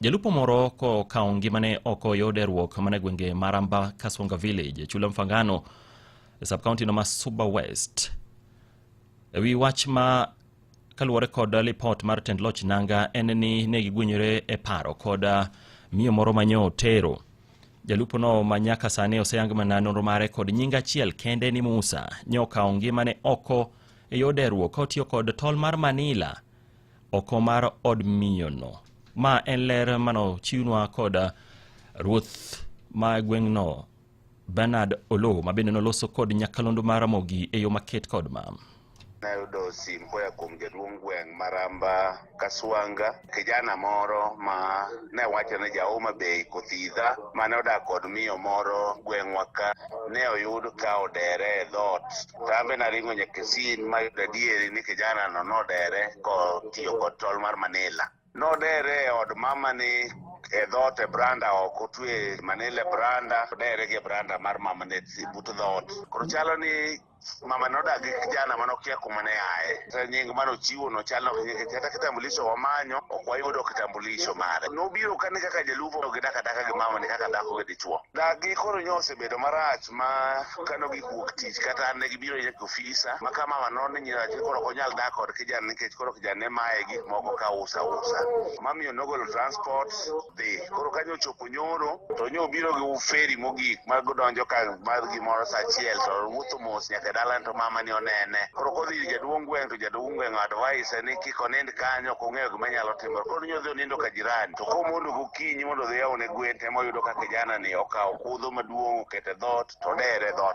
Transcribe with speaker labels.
Speaker 1: Jalupo moro kokawo ngimane oko yo deruok mana e gwenge ma Ramba Kasonga Village, chula Mfangano, e sub-county no ma Suba West. E wi wach ma kaluwore kod lipot mar tend loch nanga en ni ne gigwenyore e paro kod miyo moro manyo otero. Jalupo no ma nyaka sani oseyang mana nonro mare kod nying achiel kende ni Musa nyokawo ngimane oko e yo deruok ka otiyo kod tol mar Manila oko mar od miyono. Ma en ler manochiwnwa kod ruoth ma gweng'no Bernard Oloo ma bende noloso kod nyakalondo mar Ramogi e yo maket kod ma.
Speaker 2: Nayudo sim koa kuom jaduong' gweng' Maramba Kaswanga, kijana moro ma ne wacho ni ja Homa Bay Kothidha mane odak kod miyo moro gweng'wa ka ne oyud ka odere e dhoot. To an be naringo nyaka e scene mayudo adieri ni kijana no nodere kotiyo kod tol mar Manila. Nodere e od mamani e dhoot e branda oko otwe Manila e branda, odere gi e branda mar mamane but dhoot. Koro chalo ni mama nodak gi kijana mane okia kuma ne aye. To nying mane ochiwo no chalo ni kata kitambulisho wamanyo ok wayudo kitambulisho mare. Nobiro ka ni kaka jalupo gidak adaka gi mama ni kaka dhako gi dichuo. Dak gi koro nyo osebedo marach ma kano gik wuok tich kata an ne gibiro nyaka ofisa ma ka mama noni nyira koro ok onyal dak kod kijana nikech koro kijana ne maye gik moko ka usa usa. Mamiyo nogolo transport dhi. Koro kanyo ochopo nyoro to nyo obiro gi feri mogik ma donjo ka mar gimoro saa achiel to wuotho mos nyaka e dala to mama ni onene. Koro kodhi ir jaduong' gweng' to jaduong' gweng' advise ni kik onind kanyo ok ong'eyo gima nyalo timore. Koro nyo odhi onindo ka jirani. To komondo gokinyi mondo odhi yawne gwen to ema oyudo ka kijana ni okawo kudho maduong' oketo e dhoot to odere e dhoot.